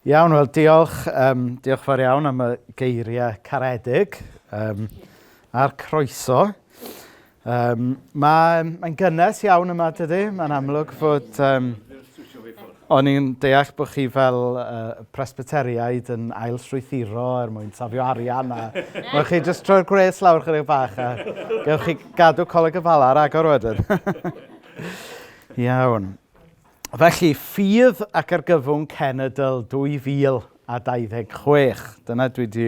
Iawn, wel diolch, um, diolch fawr iawn am y geiriau caredig um, a'r croeso. Um, Mae'n mae gynnes iawn yma, dydy? Mae'n amlwg fod... Um, o'n i'n deall bod chi fel uh, presbyteriaid yn ail strwythuro er mwyn safio arian a mae chi jyst troi'r gwres lawr chydig bach a gewch chi gadw Coleg y Bala ar agor wedyn. Iawn. Felly, ffydd ac argyfwng cenedl 2026. Dyna dwi wedi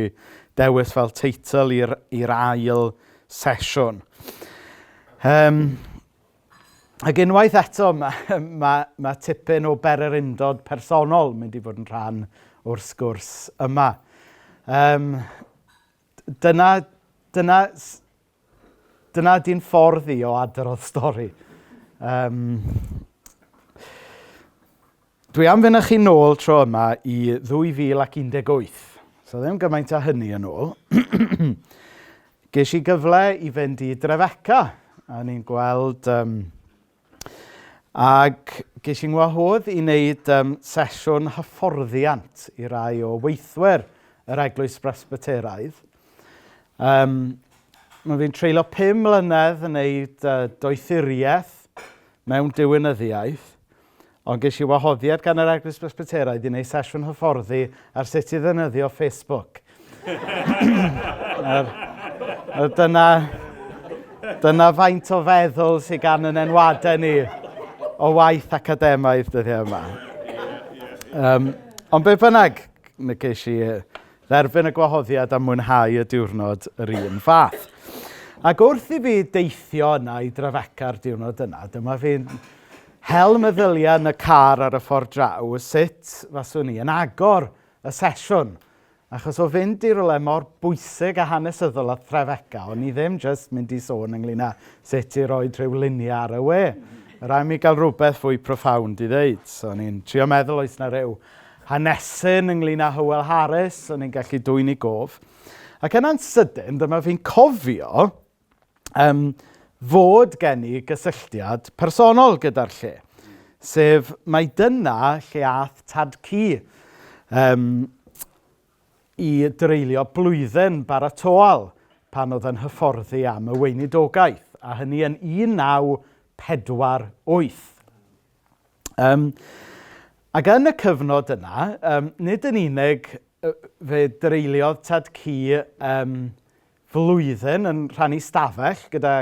dewis fel teitl i'r ail sesiwn. Um, ac unwaith eto, mae, mae, mae tipyn o bererindod personol mynd i fod yn rhan o'r sgwrs yma. Um, dyna, dyna, Dyna di'n ffordd i o adrodd stori. Um, dwi am fynd â chi nôl tro yma i 2018. So ddim gymaint â hynny yn ôl. Ges i gyfle i fynd i Drefeca, a ni'n gweld... Um, ac ges i'n ngwahodd i wneud um, sesiwn hyfforddiant i rai o weithwyr yr Eglwys Bresbyteraidd. Um, mae fi'n treulio pum mlynedd yn wneud uh, doethuriaeth mewn diwinyddiaeth, ond ges i wahoddiad gan yr Eglwys Bresbyteraidd i wneud sesiwn hyfforddi ar sut i ddefnyddio Facebook. er, er dyna, dyna faint o feddwl sydd gan yn enwadau ni o waith academaidd dyddiau yma. Um, ond be bynnag, ges i dderbyn y gwahoddiad a mwynhau y diwrnod yr un fath. Ac wrth i fi deithio yna i Drefeca'r diwrnod yna, dyma fi'n hel meddyliau yn y car ar y ffordd draw sut faswn i yn agor y sesiwn. Achos o fynd i rywle mor bwysig a hanesyddol a Trefeca, o'n i ddim jyst mynd i sôn ynglyn â sut i roi rhyw luniau ar y we. Rhaid mi gael rhywbeth fwy profound i ddeud. So o'n i'n trio meddwl oes na ryw hanesyn ynglyn â Hywel Harris, o'n i'n gallu dwyn i gof. Ac yna'n sydyn, dyma fi'n cofio um, fod gen i gysylltiad personol gyda'r lle. Sef, mae dyna lle ath tad cu um, i dreulio blwyddyn baratoal pan oedd yn hyfforddi am y weinidogaeth, a hynny yn 1948. Um, ac yn y cyfnod yna, um, nid yn unig fe dreuliodd Tad Cu um, flwyddyn yn rhannu stafell gyda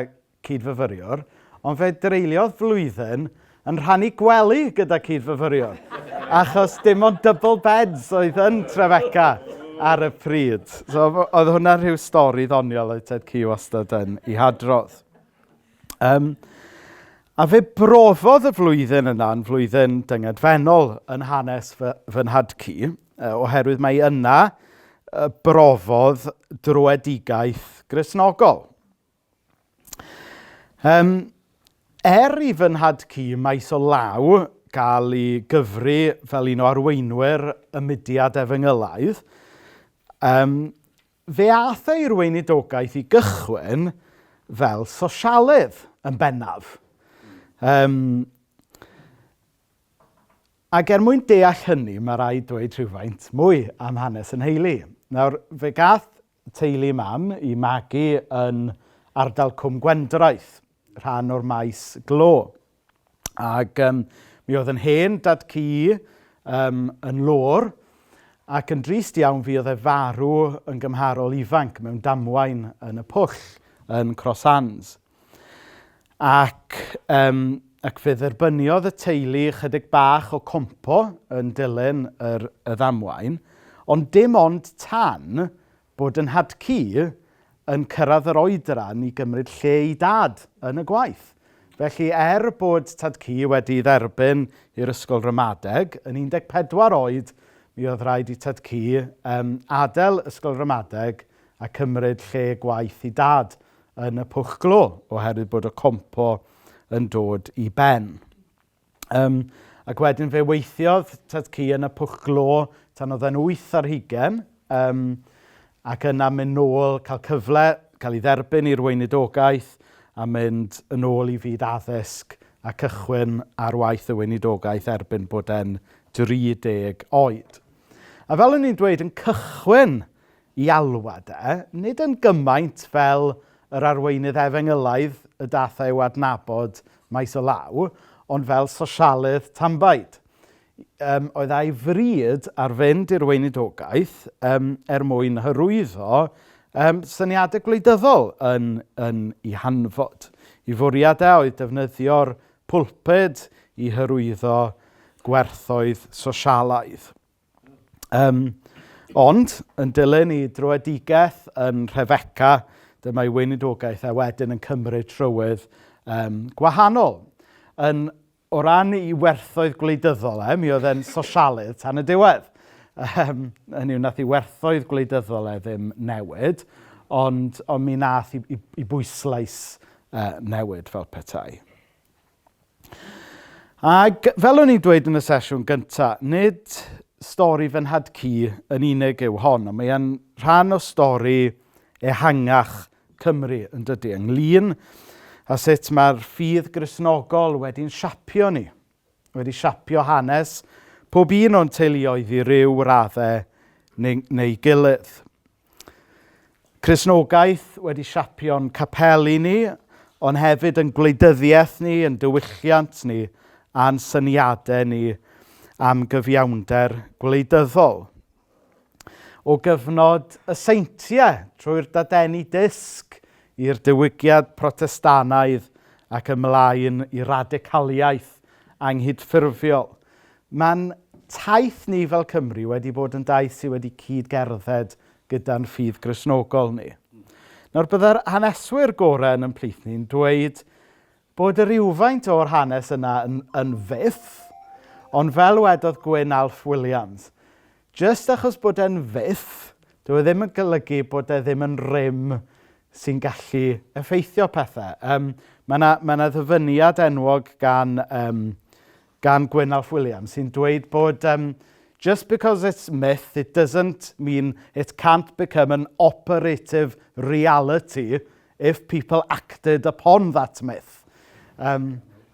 cyd-fyfyriwr, ond fe dreuliodd flwyddyn yn rhannu gwely gyda cyd-fyfyriwr, achos dim ond double beds oedd yn Trefeca ar y pryd. So oedd hwnna rhyw stori ddoniol oedd Ted Cu wastad yn ei hadrodd. Um, a fe brofodd y flwyddyn yna yn flwyddyn dyngedfennol yn hanes fy, fy nhad-cu, oherwydd mae yna brofodd drwedigaeth Gristnogol. Um, er i fy nhad-cu maes o law gael ei gyfri fel un o arweinwyr y mudiad efengylaidd, um, fe aeth e i'r weinidogaeth i gychwyn fel sosialydd yn bennaf. Um, ac er mwyn deall hynny, mae rhaid dweud rhywfaint mwy am hanes yn nheulu. Nawr, fe gath teulu mam i magu yn ardal Cwm Gwendraeth, rhan o'r maes glo. Ac um, mi oedd yn hen dad cu um, yn lôr, ac yn drist iawn fi oedd e farw yn gymharol ifanc mewn damwain yn y pwll yn Cross Hands. Ac, um, ac fe dderbyniodd y teulu chydig bach o compo yn dilyn yr, y ddamwain, ond dim ond tan bod yn nhad-cu yn cyrraedd yr oedran i gymryd lle i dad yn y gwaith. Felly, er bod tad-cu wedi dderbyn i'r ysgol ramadeg, yn 14 oed, mi oedd rhaid i tad-cu um, adael ysgol ramadeg a cymryd lle gwaith i dad yn y pwch glo, oherwydd bod y compo yn dod i ben. Um, ac wedyn fe weithiodd tad-cu yn y pwch glo tan oedd e'n 8 ar hugen, um, ac yna mynd nôl, cael cyfle, cael ei dderbyn i'r weinidogaeth a mynd yn ôl i fyd addysg a cychwyn ar waith y weinidogaeth erbyn bod e'n 30 oed. A fel o'n i'n dweud, yn cychwyn i alwad e, nid yn gymaint fel yr arweinydd efengylaidd y dath e i'w adnabod maes o law, ond fel sosialydd tanbaid. Oedd a'i fryd ar fynd i'r weinidogaeth er mwyn hyrwyddo syniadau gwleidyddol yn ei hanfod. I fwriad e oedd defnyddio'r pulpud i hyrwyddo gwerthoedd sosialaidd. Ond, yn dilyn i dröedigaeth yn Rhefeca, dyma'i weinidogaeth e wedyn yn cymryd trywydd gwahanol. O ran i werthoedd gwleidyddol e, mi oedd e'n sosialydd tan y diwedd. Hynny yw, nath i werthoedd gwleidyddol e ddim newid, ond mi nath i bwyslais newid fel petai. Ac fel o'n i'n dweud yn y sesiwn gyntaf, nid stori fy nhad-cu yn unig yw hon, ond mae e'n rhan o stori ehangach Cymru, yn dydy, ynglyn â sut mae'r ffydd Gristnogol wedi'n siapio ni, wedi siapio hanes pob un o'n teuluoedd i ryw raddau neu gilydd. Cristnogaeth wedi siapio'n capeli ni, ond hefyd yn gwleidyddiaeth ni, yn diwylliant ni, a'n syniadau ni am gyfiawnder gwleidyddol. O gyfnod y seintiau, trwy'r dadeni dysg, i'r diwygiad Protestanaidd ac ymlaen i radicaliaeth anghydffurfiol. Mae'n taith ni fel Cymru wedi bod yn daith sydd wedi cyd-gerdded gyda'n ffydd Gristnogol ni. Nawr, byddai'r haneswyr gorau yn ymplith ni'n dweud bod y rhywfaint o'r hanes yna yn fyth, ond fel wedodd Gwyn Alf Williams, jyst achos bod e'n fyth, dyw e ddim yn golygu bod e ddim yn rym sy'n gallu effeithio pethau. Mae yna ma ddyfyniad enwog gan Gwyn Alf Williams sy'n dweud bod just because it's myth, it doesn't mean it can't become an operative reality if people acted upon that myth.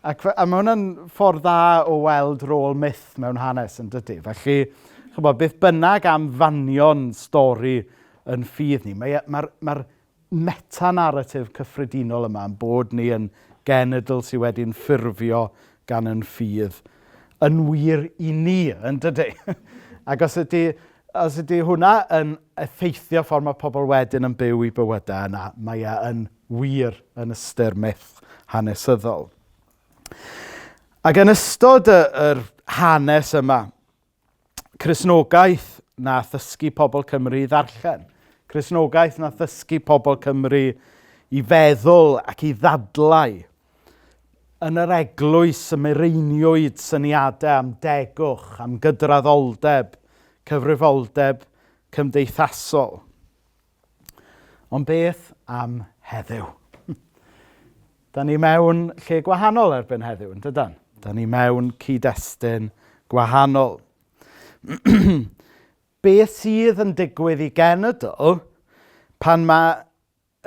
Ac a mae hwnna'n ffordd dda o weld rôl myth mewn hanes, yn dydy. Felly, chybod, beth bynnag am fanion stori yn ffydd ni, mae'r mae meta-narratif cyffredinol yma yn bod ni yn genedl sydd wedi'n ffurfio gan yn ffydd yn wir i ni, yn dydy? Ac os ydy hwnna yn effeithio ffordd mae pobl wedyn yn byw i bywydau yna, mae e yn wir yn ystyr myth hanesyddol. Ac yn ystod yr hanes yma, Cristnogaeth nath ddysgu pobl Cymru i ddarllen. Cristnogaeth nath ddysgu pobl Cymru i feddwl ac i ddadlau. Yn yr eglwys y mireiniwyd syniadau am degwch, am gydraddoldeb, cyfrifoldeb cymdeithasol. Ond beth am heddiw? Da ni mewn lle gwahanol erbyn heddiw, yn dydan? Da ni mewn cyd-destun gwahanol. Beth sydd yn digwydd i genedl pan mae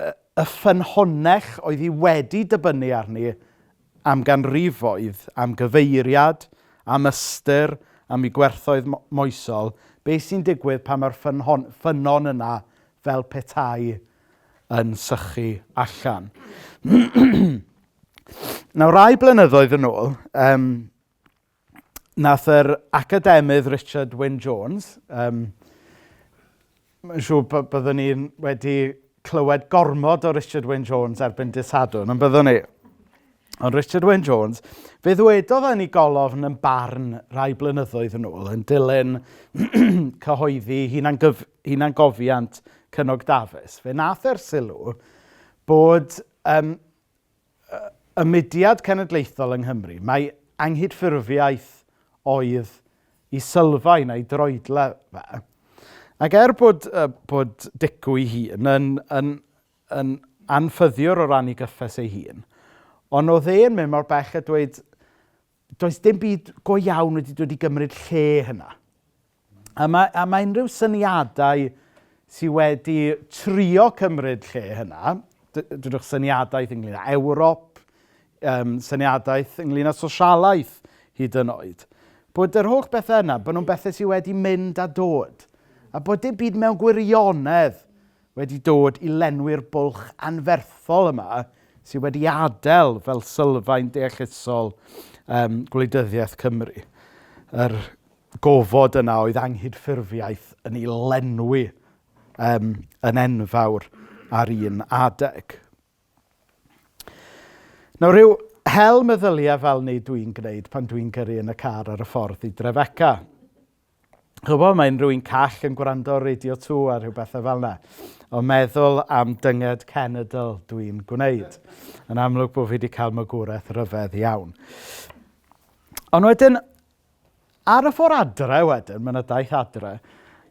y ffynhonnell oedd hi wedi dibynnu arni am ganrifoedd, am gyfeiriad, am ystyr, am ei gwerthoedd moesol, beth sy'n digwydd pan mae'r ffynnon yna fel petai yn sychu allan? Nawr, rai blynyddoedd yn ôl, nath yr academydd Richard Wyn Jones, mae'n siŵr byddwn ni'n wedi clywed gormod o Richard Wyn Jones erbyn dydd Sadwrn, ond byddwn ni. Ond Richard Wyn Jones, fe ddwedodd yn ei golofn yn Barn rai blynyddoedd yn ôl yn dilyn cyhoeddi hunangofiant Cynog Dafis. Fe nath e'r sylw bod y mudiad cenedlaethol yng Nghymru, mae anghydffurfiaeth oedd i sylfaen a'i droedle fe. Ac er bod Dicw ei hun yn anffyddiwr o ran ei gyffes ei hun, ond oedd e'n mynd mor bell a dweud, does dim byd go iawn wedi dod i gymryd lle hynna. A mae unrhyw syniadau sydd wedi trio cymryd lle hynna, dwedwch syniadaeth ynglyn â Ewrop, syniadaeth ynglyn â sosialaeth hyd yn oed, bod Bod yr holl bethau yna, bod nhw'n bethau sydd wedi mynd a dod. A bod dim byd mewn gwirionedd wedi dod i lenwi'r bwlch anferthol yma sydd wedi adael fel sylfaen deallusol um, gwleidyddiaeth Cymru. Yr gofod yna oedd anghydffurfiaeth yn ei lenwi um, yn enfawr ar un adeg. Nawr, rhyw hel meddyliau fel ni dwi'n gwneud pan dwi'n gyrru yn y car ar y ffordd i Drefeca. Chybod, mae'n rhywun call yn gwrando ar Radio 2 a rhyw bethau fel yna. Ond meddwl am dynged cenedl dwi'n gwneud. Yn amlwg bod fi wedi cael magwraeth ryfedd iawn. Ond wedyn, ar y ffordd adre wedyn, mae yna daith adre,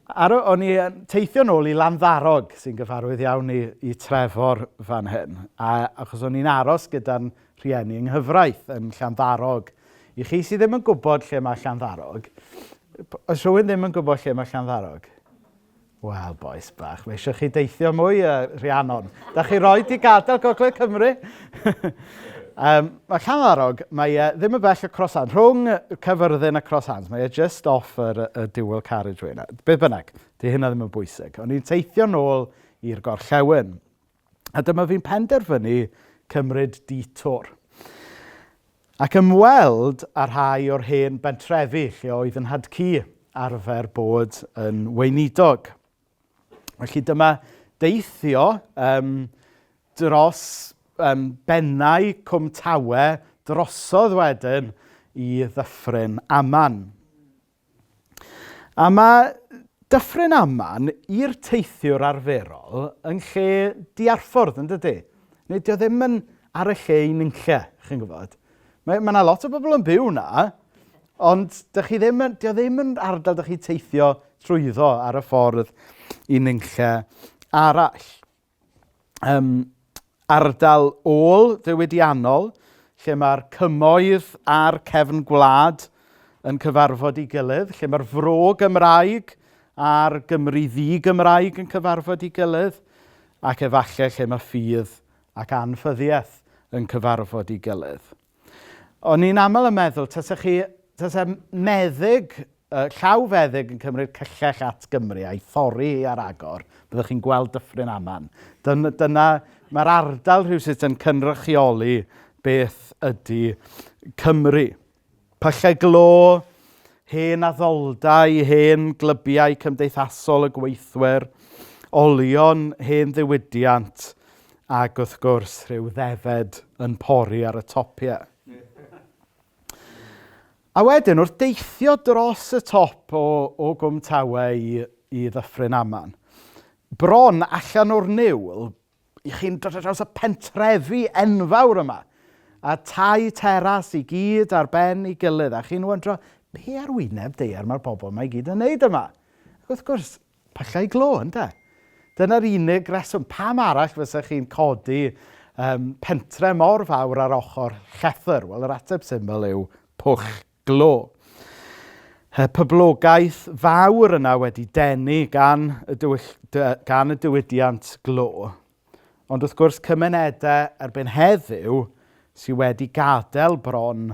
ar, o'n i yn teithio nôl i Landdarog, sy'n gyfarwydd iawn i, i Trefor fan hyn. A, achos o'n i'n aros gyda'n rhieni yng nghyfraith yn Llanddarog. I chi sydd ddim yn gwybod lle mae Llanddarog, oes rhywun ddim yn gwybod lle mae Llanddarog? Wel, boes bach, mae eisiau chi deithio mwy, Rhiannon. Da chi roi di gadael Gogledd Cymru? um, mae Llanddarog, mae e ddim yn bell o Cross Hands. Rhwng Cyfyrddin a Cross Hands, mae e just off yr, y dual carriageway yna. Be bynnag, di hynna ddim yn bwysig. O'n i'n teithio nôl i'r gorllewin. A dyma fi'n penderfynu cymryd detour. Ac ymweld â rhai o'r hen bentrefi lle oedd yn nhad-cu arfer bod yn weinidog. Felly dyma deithio um, dros um, bennau Cwm Tawe drosodd wedyn i Ddyffryn Aman. A mae Dyffryn Aman i'r teithiwr arferol yn lle diarffordd, yn dydy? Neu dio ddim yn ar y lle i nunlle, chi'n gwybod. Mae, mae yna lot o bobl yn byw na, ond dych chi ddim yn, dio ddim yn ardal dych chi'n teithio trwyddo ar y ffordd i nunlle arall. Um, ardal ôl ddiwydiannol, lle mae'r cymoedd a'r cefn gwlad yn cyfarfod i gilydd, lle mae'r fro Gymraeg a'r Gymru ddi-Gymraeg yn cyfarfod i gilydd, ac efallai lle mae ffydd ac anffyddiaeth yn cyfarfod i gilydd. O'n i'n aml yn meddwl, tase chi, tase meddyg, uh, llawfeddyg yn cymryd cyllell at Gymru a'i thorri hi ar agor, byddwch chi'n gweld Dyffryn Aman. Dyna, dyna mae'r ardal rhywsut yn cynrychioli beth ydy Cymru. Pyllau glo, hen addoldai, hen glybiau cymdeithasol y gweithwyr, olion hen ddiwydiant, ac wrth gwrs rhyw ddefed yn pori ar y topiau. A wedyn, wrth deithio dros y top o, o Gwm Tawe i, i Ddyffryn Aman, bron allan o'r niwl, i chi'n dod ar draws y pentrefi enfawr yma, a tai teras i gyd ar ben ei gilydd, a chi'n wyndro, be ar wyneb deiar mae'r bobl yma i gyd yn neud yma? Ac wrth gwrs, pyllau glo, ynde? Dyna'r unig reswm. Pam arall fysa chi'n codi um, pentre mor fawr ar ochr llethr? Wel, yr ateb syml yw pwll glo. Y poblogaeth fawr yna wedi denu gan y, diwyll, gan y diwydiant glo. Ond wrth gwrs, cymunedau erbyn heddiw sydd wedi gadael bron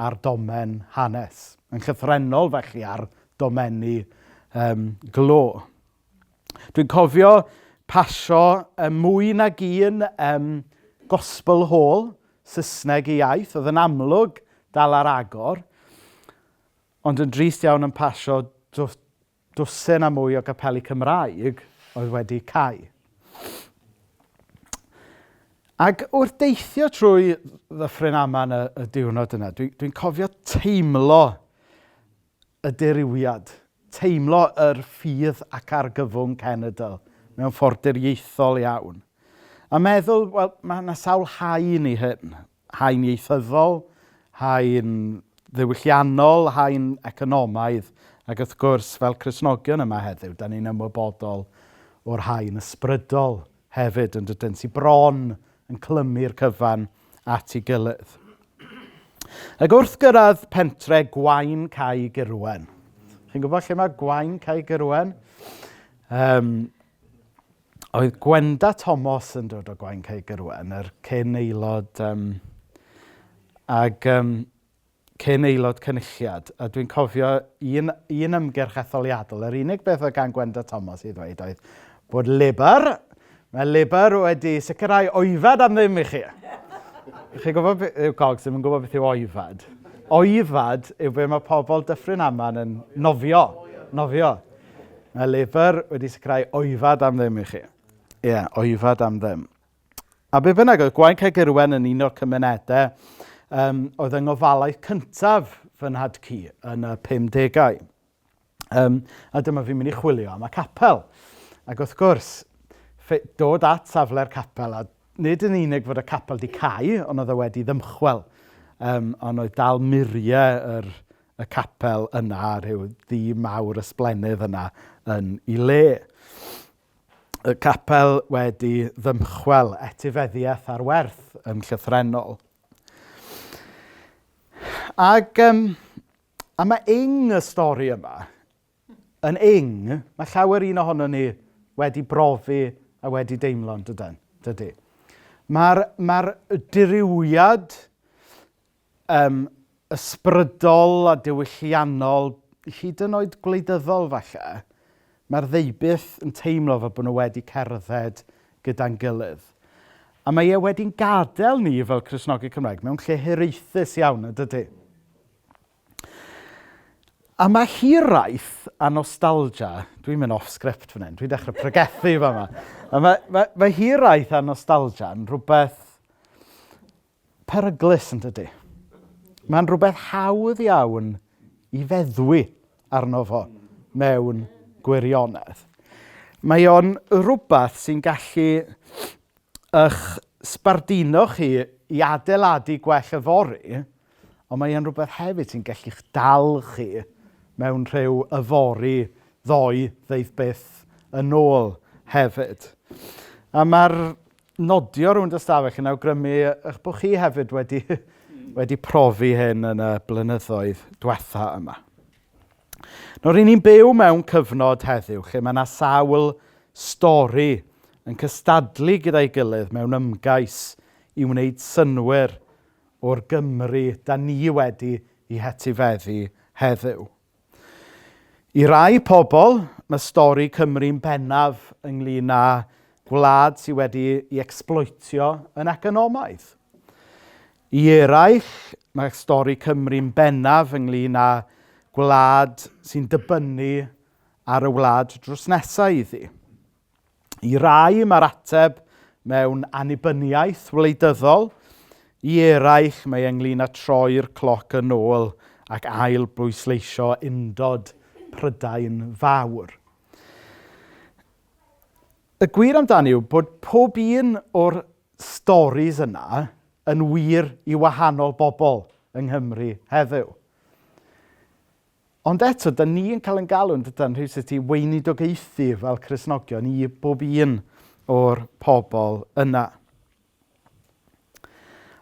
ar domen hanes. Yn llythrennol felly ar domenni um, glo. Dwi'n cofio pasio um, mwy nag un um, gospel hall Saesneg i iaith, oedd yn amlwg dal ar agor, ond yn drist iawn yn pasio dwsin a mwy o gapeli Cymraeg oedd wedi cau. Ac wrth deithio trwy Ddyffryn Aman y, y diwrnod yna, dwi'n dwi, cofio teimlo y dirywiad, teimlo yr ffydd ac argyfwng cenedl mewn ffordd diriaethol iawn. A meddwl, wel, mae yna sawl haen i hyn. Haen ieithyddol, haen ddiwylliannol, haen economaidd, ac wrth gwrs, fel Cristnogion yma heddiw, da ni'n ymwybodol o'r haen ysbrydol hefyd yn dydyn, sy'n bron yn clymu'r cyfan at ei gilydd. Ac wrth gyrraedd pentre Gwaun Cae Gurwen, chi'n gwybod lle mae Gwaun Cae Gurwen? Um, oedd Gwenda Thomas yn dod o Gwaun Cae Gurwen, yr cyn aelod, um, ac um, cyn aelod cynulliad, a dwi'n cofio un, un ymgyrch etholiadol, yr unig beth oedd gan Gwenda Thomas i ddweud oedd bod Labour, mae Labour wedi sicrhau oifad am ddim i chi. Chi'n gwybod, yw Cogs ddim yn gwybod beth yw oifad. Oifad yw be mae pobl Dyffryn Aman yn nofio. Nofio. Mae Labour wedi sicrhau oifad am ddim i chi. Ie, yeah, oifad am ddim. A be bynnag, oedd Gwaun Cae Gurwen yn un o'r cymunedau oedd yng ngofalaeth cyntaf fy nhad-cu yn y 50au. A dyma fi'n mynd i chwilio am y capel. Ac wrth gwrs, dod at safle'r capel, a nid yn unig fod y capel di cau, ond oedd e wedi ddymchwel. Ond oedd dal muriau yr, y capel yna, rhyw ddu mawr ysblennydd yna yn ei le. Y capel wedi ddymchwel, etifeddiaeth ar werth yn llythrennol. Ac, a mae ing y stori yma, yn ing, mae llawer un ohono ni wedi brofi a wedi deimlo yn dydyn, dydy. Mae'r mae dirywiad ysbrydol a diwylliannol, hyd yn oed gwleidyddol falle, mae'r ddeubyth yn teimlo fel bod nhw wedi cerdded gyda'n gilydd. A mae e wedi'n gadael ni fel Cristnogi Cymraeg mewn lle hiraethus iawn, yn dydy? A mae hiraeth a nostalgia, dwi'n mynd off script fan hyn, dwi'n dechrau pregethu fa yma. A mae, mae, mae hiraeth a nostalgia yn rhywbeth peryglus yn dydy. Mae'n rhywbeth hawdd iawn i feddwi arno fo mewn gwirionedd. Mae o'n rhywbeth sy'n gallu eich sbardino chi i adeiladu gwell yfory, ond mae o'n rhywbeth hefyd sy'n gallu'ch dal chi mewn rhyw yfory ddoe, ddeith byth yn ôl hefyd. A mae'r nodio rownd y stafell yn awgrymu eich bod chi hefyd wedi, wedi profi hyn yn y blynyddoedd diwetha yma. Nawr, ry'n ni'n byw mewn cyfnod heddiw lle mae yna sawl stori yn cystadlu gyda'i gilydd mewn ymgais i wneud synnwyr o'r Gymru da ni wedi i hetifeddu heddiw. I rai pobl, mae stori Cymru'n bennaf ynglyn â gwlad sydd wedi ei ecsbloetio yn economaidd. I eraill, mae stori Cymru'n bennaf ynglyn â gwlad sy'n dibynnu ar y wlad drws nesaf iddi. I rai, mae'r ateb mewn annibyniaeth wleidyddol. I eraill, mae ynglyn â troi'r cloc yn ôl ac ail bwysleisio undod Prydain fawr. Y gwir amdani yw bod pob un o'r storis yna yn wir i wahanol bobl yng Nghymru heddiw. Ond eto, da ni yn cael ein galw yn dydan rhywsut i weinidogaethu fel Cristnogion i bob un o'r pobl yna.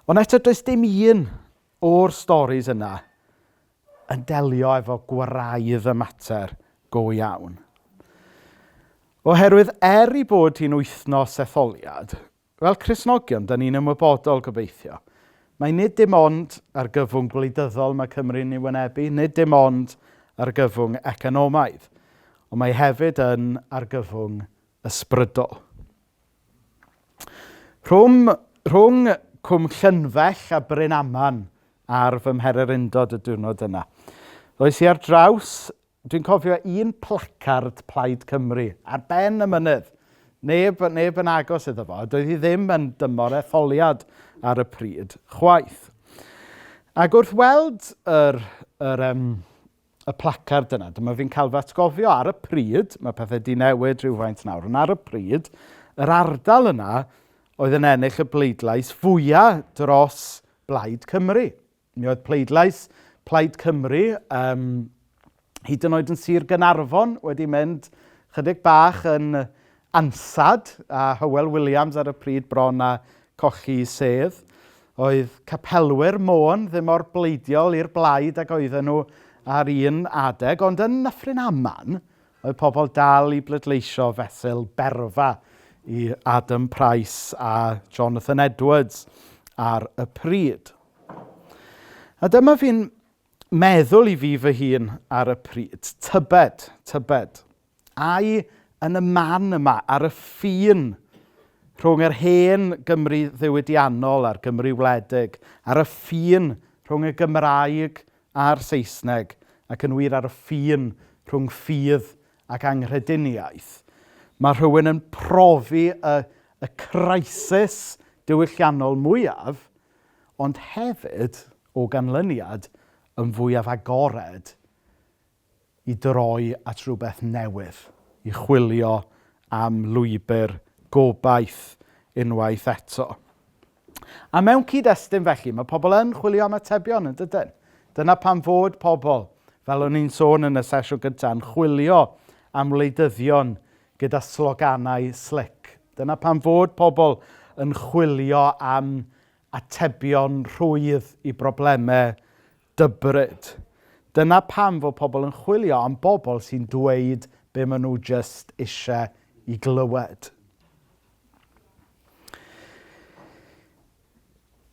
Ond eto, does dim un o'r storis yna yn delio efo gwraidd y mater go iawn. Oherwydd er i bod hi'n wythnos etholiad, Fel Cristnogion, da ni'n ymwybodol gobeithio. Mae nid dim ond argyfwng gwleidyddol mae Cymru'n ei wynebu, nid dim ond argyfwng economaidd, ond mae hefyd yn argyfwng ysbrydol. Rhwng, rhwng Cwm Llynfell a Bryn Aman ar fy mhererindod y diwrnod yna. Ddoes i ar draws Dwi'n cofio un placard Plaid Cymru ar ben y mynydd. Neb, neb yn agos iddo fo. Doedd hi ddim yn dymor etholiad ar y pryd chwaith. Ac wrth weld yr, yr, y placard yna, dyma fi'n cael fy atgofio ar y pryd, mae pethau di newid rhywfaint nawr, ond ar y pryd, yr ardal yna oedd yn ennill y bleidlais fwyaf dros Blaid Cymru. Mi oedd pleidlais Plaid Cymru, hyd yn oed yn Sir Gaernarfon, wedi mynd chydig bach yn ansad, a Hywel Williams ar y pryd bron â colli sedd. Oedd capelwyr Môn ddim mor bleidiol i'r blaid ag oedden nhw ar un adeg, ond yn Nyffryn Aman, oedd pobl dal i bleidleisio fesul berfa i Adam Price a Jonathan Edwards ar y pryd. A dyma fi'n meddwl i fi fy hun ar y pryd, tybed, tybed, ai yn y man yma, ar y ffin rhwng yr hen Gymru ddiwydiannol a'r Gymru wledig, ar y ffin rhwng y Gymraeg a'r Saesneg, ac yn wir ar y ffin rhwng ffydd ac anghrediniaeth, mae rhywun yn profi y, y crisis diwylliannol mwyaf, ond hefyd, o ganlyniad, yn fwyaf agored i droi at rhywbeth newydd, i chwilio am lwybr gobaith unwaith eto. A mewn cyd-destun felly, mae pobl yn chwilio am atebion, yn dydyn? Dyna pam fod pobl, fel o'n i'n sôn yn y sesiwn gyntaf, yn chwilio am wleidyddion gyda sloganau slick. Dyna pam fod pobl yn chwilio am atebion rhwydd i broblemau dybryd. Dyna pam fod pobl yn chwilio am bobl sy'n dweud be maen nhw jyst eisiau i glywed.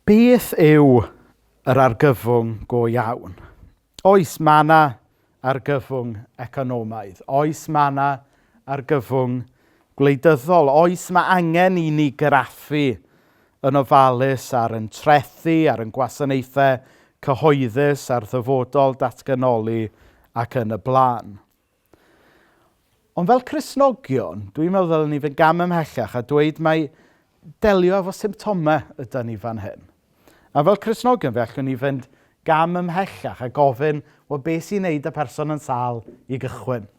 Beth yw yr argyfwng go iawn? Oes, mae yna argyfwng economaidd. Oes, mae yna argyfwng gwleidyddol. Oes, mae angen i ni graffu yn ofalus ar yn trethi, ar yn gwasanaethau cyhoeddus, ar ddyfodol datganoli ac yn y blaen. Ond fel Cristnogion, dwi'n meddwl ddylen ni fynd gam ymhellach a dweud mai delio efo symptomau ydy ni fan hyn. A fel Cristnogion, fe allwn ni fynd gam ymhellach a gofyn, wel, beth sy'n neud y person yn sâl i gychwyn?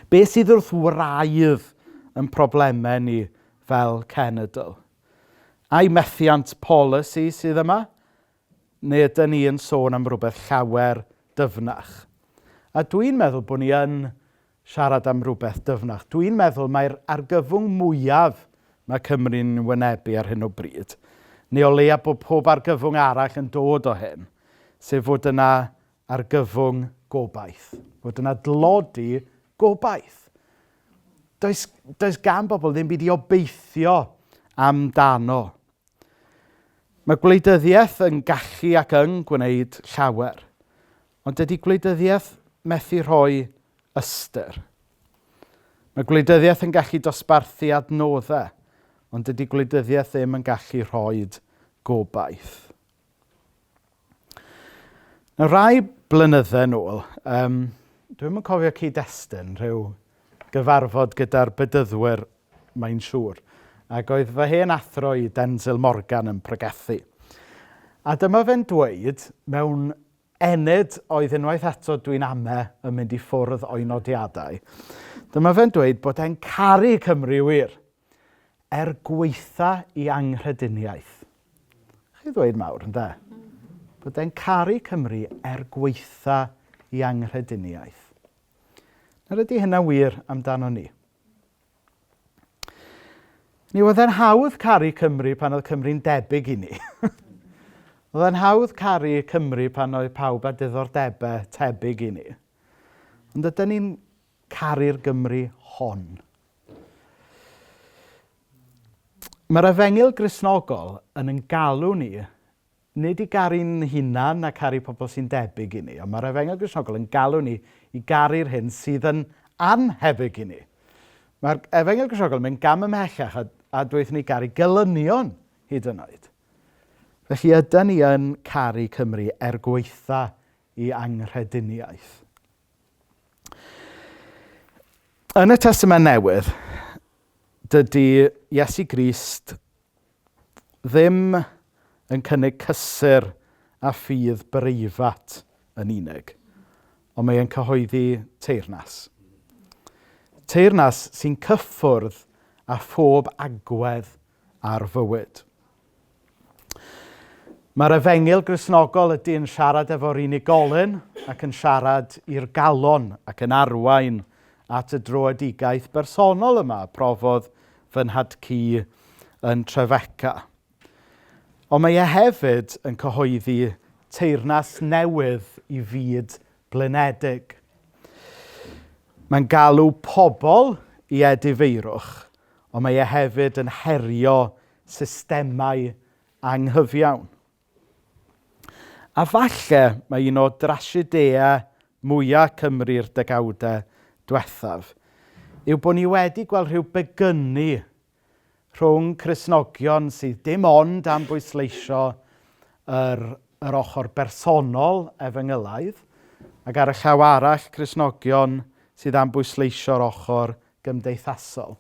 Be sydd wrth wraidd yn problemau ni fel cenedl? Ai methiant polisi sydd yma? Neu ydyn ni yn sôn am rywbeth llawer dyfnach? A dwi'n meddwl bod ni yn siarad am rywbeth dyfnach. Dwi'n meddwl mai'r argyfwng mwyaf mae Cymru'n wynebu ar hyn o bryd, neu o leia bod pob argyfwng arall yn dod o hyn, sef fod yna argyfwng gobaith. Fod yna dlodi gobaith. Does, does gan bobl ddim byd i obeithio amdano. Mae gwleidyddiaeth yn gallu ac yn gwneud llawer, ond dydy gwleidyddiaeth methu rhoi ystyr. Mae gwleidyddiaeth yn gallu dosbarthu adnoddau, ond dydy gwleidyddiaeth ddim yn gallu rhoi gobaith. Nawr, rai blynyddau nôl, um, dwi'm yn cofio cyd-destun, rhyw gyfarfod gyda'r bedyddwyr, mae'n siŵr. Ac oedd fy hen athro i, Denzil Morgan, yn pregethu. A dyma fe'n dweud, mewn ennyd oedd unwaith eto dwi'n ame yn mynd i ffwrdd o'i nodiadau, dyma fe'n dweud bod e'n caru Cymru wir, er gwaetha i anghrediniaeth. Chi ddweud mawr, ynde? Bod e'n caru Cymru er gwaetha i anghrediniaeth. Nawr ydy hynna wir amdano ni? Ni oedd e'n hawdd caru Cymru pan oedd Cymru'n debyg i ni. oedd e'n hawdd caru Cymru pan oedd pawb â diddordebau tebyg i ni. Ond ydyn ni'n caru'r Gymru hon? Mae'r Efengyl Gristnogol yn ein galw ni, nid i garu'n hunan a caru pobl sy'n debyg i ni, ond mae'r Efengyl Gristnogol yn galw ni i garu'r hyn sydd yn annhebyg i ni. Mae'r Efengyl Gristnogol yn mynd gam ymhellach a, a dweud ni garu gelynion hyd yn oed. Felly ydy ni yn caru Cymru er gwaetha i anghrediniaeth. Yn y Testament Newydd, dydy Iesu Grist ddim yn cynnig cysur a ffydd breifat yn unig, ond mae e'n cyhoeddi teyrnas. Teyrnas sy'n cyffwrdd â phob agwedd ar fywyd. Mae'r efengyl Gristnogol ydy yn siarad efo'r unigolyn ac yn siarad i'r galon ac yn arwain at y dröedigaeth bersonol yma profodd fy nhad-cu yn Trefeca. Ond mae e hefyd yn cyhoeddi teyrnas newydd i fyd blinedig. Mae'n galw pobl i edifeirwch, ond mae e hefyd yn herio systemau anghyfiawn. A falle mae un o drasiedïau mwyaf Cymru'r degawdau diwethaf yw bod ni wedi gweld rhyw begynnu rhwng Cristnogion sydd dim ond am bwysleisio yr, yr ochr bersonol efengylaidd, ac ar y llaw arall Cristnogion sydd am bwysleisio'r ochr gymdeithasol.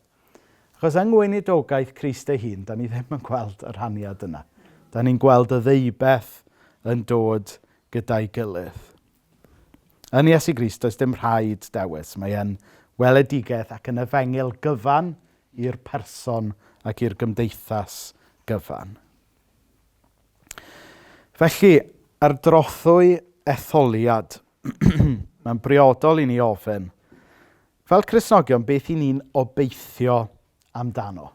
Achos yng ngweinidogaeth Crist ei hun, da ni ddim yn gweld y rhaniad yna. Da ni'n gweld y ddeubeth yn dod gyda'i gilydd. Yn Iesu Grist, does dim rhaid dewis. Mae e'n weledigaeth ac yn efengyl gyfan i'r person ac i'r gymdeithas gyfan. Felly, ar drothwy etholiad, mae'n briodol i ni ofyn, fel Cristnogion, beth i ni'n obeithio amdano?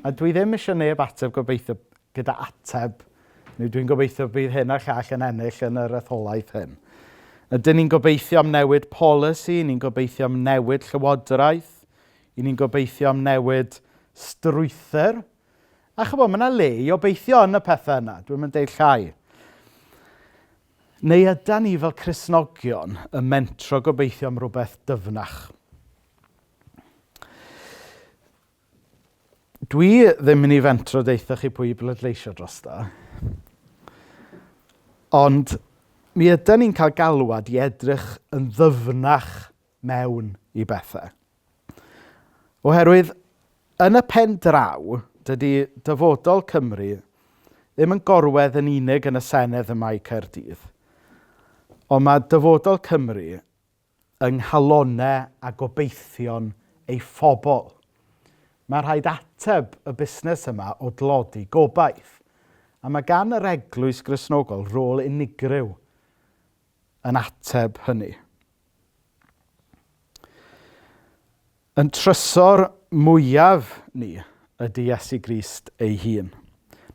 A dwi ddim eisiau neb ateb gobeithio gyda ateb, neu dwi'n gobeithio bydd hyn a'r llall yn ennill yn yr etholaeth hyn. Ydyn ni'n gobeithio am newid polisi, ni'n gobeithio am newid llywodraeth, i ni'n gobeithio am newid strwythur. A chybod, mae yna le i obeithio yn y pethau yna, dwi'n mynd deud llai. Neu ydan ni fel Cristnogion yn mentro gobeithio am rhywbeth dyfnach? Dwi ddim yn mynd i fentro deutha chi pwy i bleidleisio drosto. Ond mi ydan ni'n cael galwad i edrych yn ddyfnach mewn i bethau. Oherwydd, yn y pen draw, dydy dyfodol Cymru ddim yn gorwedd yn unig yn y Senedd ym Mae Caerdydd, ond mae dyfodol Cymru yng nghalonnau a gobeithion ei phobl. Mae rhaid ateb y busnes yma o dlodi gobaith, a mae gan yr Eglwys Gristnogol rôl unigryw yn ateb hynny. Yn trysor mwyaf ni ydy Iesu Grist ei hun.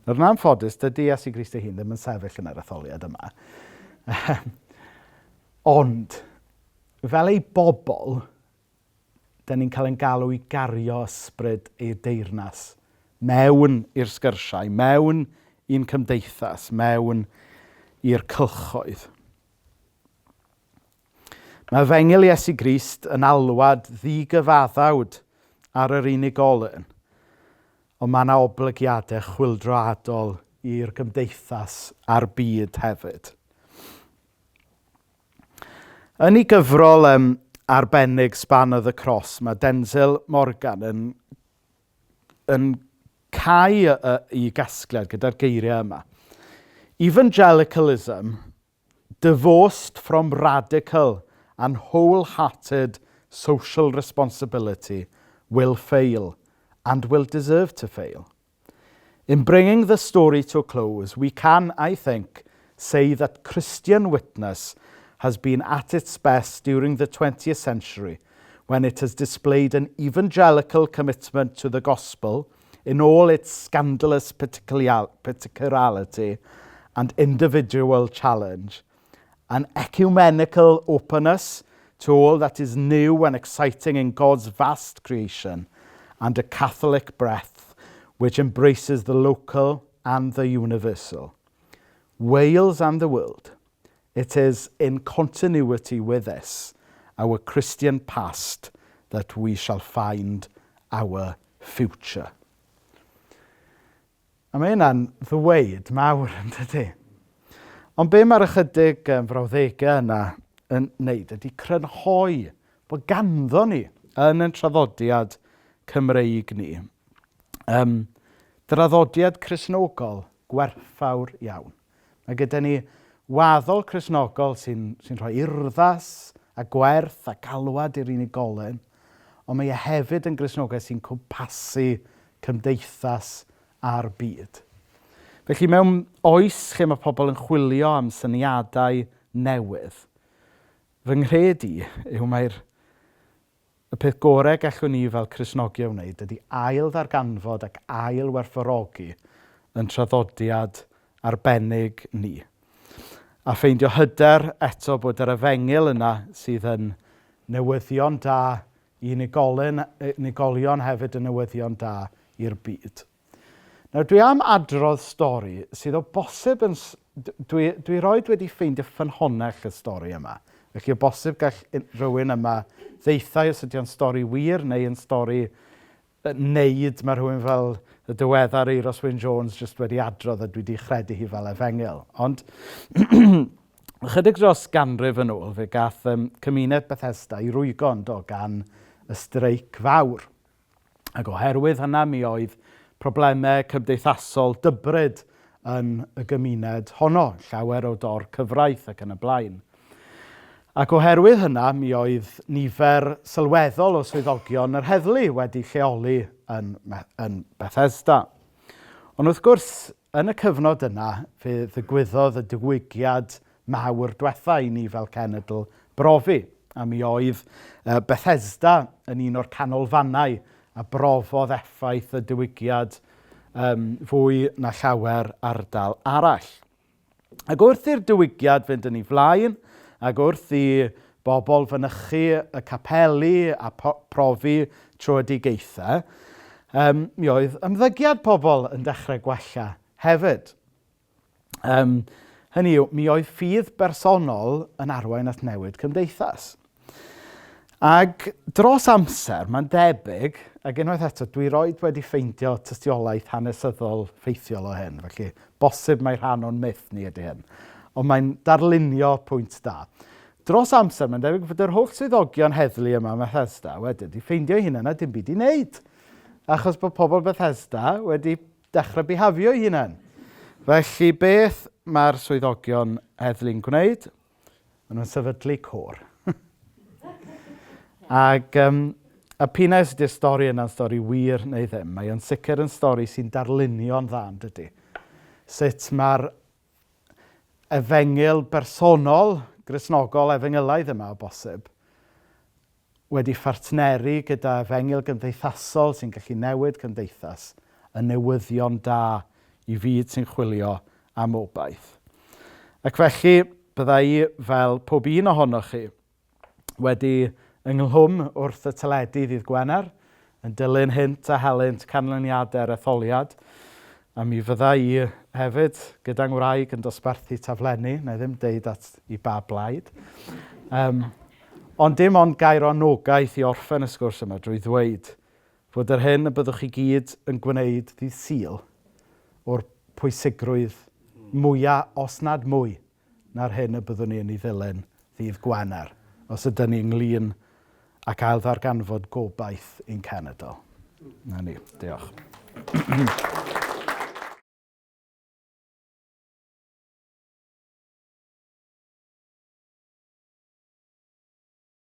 Nawr, yn anffodus, dydy Iesu Grist ei hun ddim yn sefyll yn yr etholiad yma. Ond, fel ei bobl, dyn ni'n cael ein galw i gario ysbryd ei deyrnas mewn i'r sgyrsiau, mewn i'n cymdeithas, mewn i'r cylchoedd. Mae Efengyl Iesu Grist yn alwad ddigyfaddawd ar yr unigolyn, ond mae yna oblygiadau chwyldroadol i'r gymdeithas a'r byd hefyd. Yn ei gyfrol um, arbennig Span of the Cross, mae Denzel Morgan yn, yn cau i gasgliad gyda'r geiriau yma. Evangelicalism divorced from radical and wholehearted social responsibility will fail and will deserve to fail. In bringing the story to a close, we can, I think, say that Christian witness has been at its best during the 20th century when it has displayed an evangelical commitment to the gospel in all its scandalous particularity and individual challenge, an ecumenical openness to all that is new and exciting in God's vast creation, and a Catholic breadth which embraces the local and the universal. Wales and the world. It is in continuity with this, our Christian past, that we shall find our future. A mae hynna'n ddweud mawr, yn dydy? Ond be mae'r ychydig frawddegau yna yn wneud ydy crynhoi bod ganddo ni yn ein traddodiad Cymreig ni. Um, draddodiad Cristnogol gwerthfawr iawn. Mae gyda ni waddol Cristnogol sy'n sy rhoi urddas a gwerth a galwad i'r unigolyn, ond mae e hefyd yn Gristnogaeth sy'n cwmpasu cymdeithas a'r byd. Felly mewn oes lle mae pobl yn chwilio am syniadau newydd, fy nghred i yw mai'r y peth gorau gallwn ni fel Cristnogion wneud ydy ail ddarganfod ac ail werthfawrogi yn traddodiad arbennig ni. A ffeindio hyder eto bod yr efengyl yna sydd yn newyddion da i unigolyn, unigolion hefyd yn newyddion da i'r byd. Nawr dwi am adrodd stori sydd o bosib yn dwi, dwi roed wedi ffeindio ffynhonnell y stori yma. Felly o bosib gall rhywun yma ddeithau os ydy o'n stori wir neu yn stori wneud, mae rhywun fel y diweddar Euros Wyn Jones jyst wedi adrodd a dwi wedi chredu hi fel efengyl. Ond chydig dros ganrif yn ôl, fe gath um, cymuned Bethesda i rwygo yn do gan y streic fawr. Ac oherwydd hynna, mi oedd problemau cymdeithasol dybryd yn y gymuned honno, llawer o dor cyfraith ac yn y blaen. Ac oherwydd hynna, mi oedd nifer sylweddol o swyddogion yr heddlu wedi lleoli yn, yn Bethesda. Ond wrth gwrs, yn y cyfnod yna, fe ddigwyddodd y diwygiad mawr diwetha i ni fel cenedl brofi. A mi oedd Bethesda yn un o'r canolfannau a brofodd effaith y diwygiad um, fwy na llawer ardal arall. Ac wrth i'r diwygiad fynd yn ei flaen, ac wrth i bobl fynychu y capeli a profi tröedigaethau, um, mi oedd ymddygiad pobl yn dechrau gwella hefyd. Um, hynny yw, mi oedd ffydd bersonol yn arwain at newid cymdeithas. Ac dros amser, mae'n debyg, ac unwaith eto, dwi roed wedi ffeindio tystiolaeth hanesyddol ffeithiol o hyn, felly bosib mae rhan o'n myth ni ydy hyn. Ond mae'n darlunio pwynt da. Dros amser, mae'n debyg fod yr holl swyddogion heddlu yma ym Methesda wedyn wedi ffeindio eu hunain a dim byd i wneud. Achos bod pobl Bethesda wedi dechrau bihafio eu hunain. Felly beth mae'r swyddogion heddlu'n gwneud? Maen nhw'n sefydlu côr. Ac um, a p'un ai os ydy'r stori yna'n stori wir neu ddim, mae o'n sicr yn stori sy'n darlunio'n dda, yn dydy? Sut mae'r efengyl bersonol, Gristnogol efengylaidd yma o bosib, wedi phartneru gyda efengyl gymdeithasol sy'n gallu newid cymdeithas, y newyddion da i fyd sy'n chwilio am obaith. Ac felly, bydda i, fel pob un ohonoch chi, wedi ynghlwm wrth y teledu ddydd Gwener, yn dilyn hynt a helynt canlyniadau'r etholiad, a mi fydda i hefyd gyda ngwraig yn dosbarthu taflenni, na i ddim deud at i ba blaid. Um, ond dim ond gair o anogaeth i orffen y sgwrs yma drwy ddweud fod yr hyn y byddwch chi gyd yn gwneud ddydd Sul o'r pwysigrwydd mwyaf, os nad mwy, na'r hyn y byddwn ni yn ei ddilyn ddydd Gwener, os ydyn ni ynglyn ac ail ddarganfod gobaith i'n cenedl. Na ni, diolch.